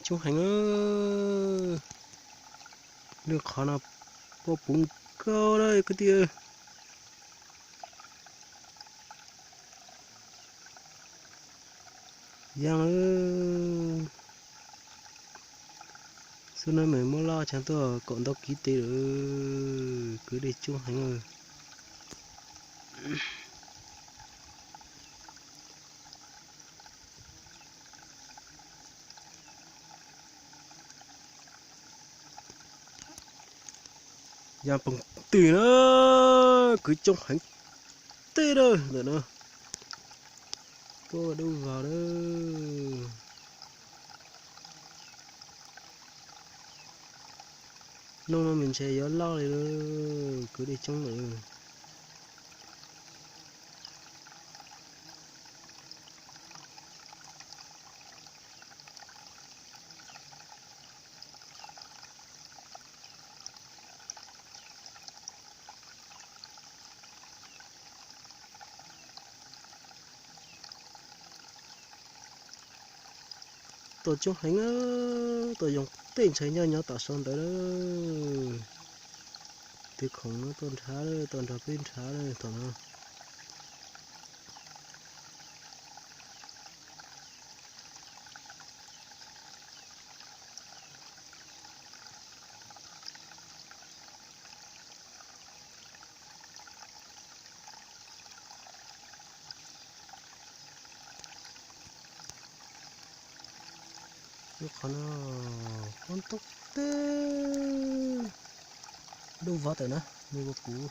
Coob heev. Lub qhov no poj puv nkaus lawm kwv tij. Yeej lawm. Xub no mas muab loj tshaj tuaj kaum ntau kiv tes lawm. Kwv dej coob heev. Yaj poog twg na, kwv coob heev tib lawm ntawm no. Tuaj dub vog lawm. Noog no mas ntshe yuav loj li lawm, kwv dej coob lawm. Tuaj coob heev, tuaj yoo tej ntshai nyob nyob tom sau ntawd lawm. Tus khoom no tuaj nrhav lawm, tuaj nrog peb nrhav lawm tom no. Lub qhov no, qhov ntoo teb, dub vog tawm na, nws ua puv.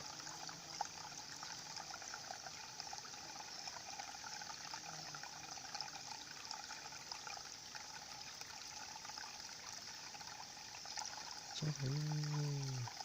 Coob heev.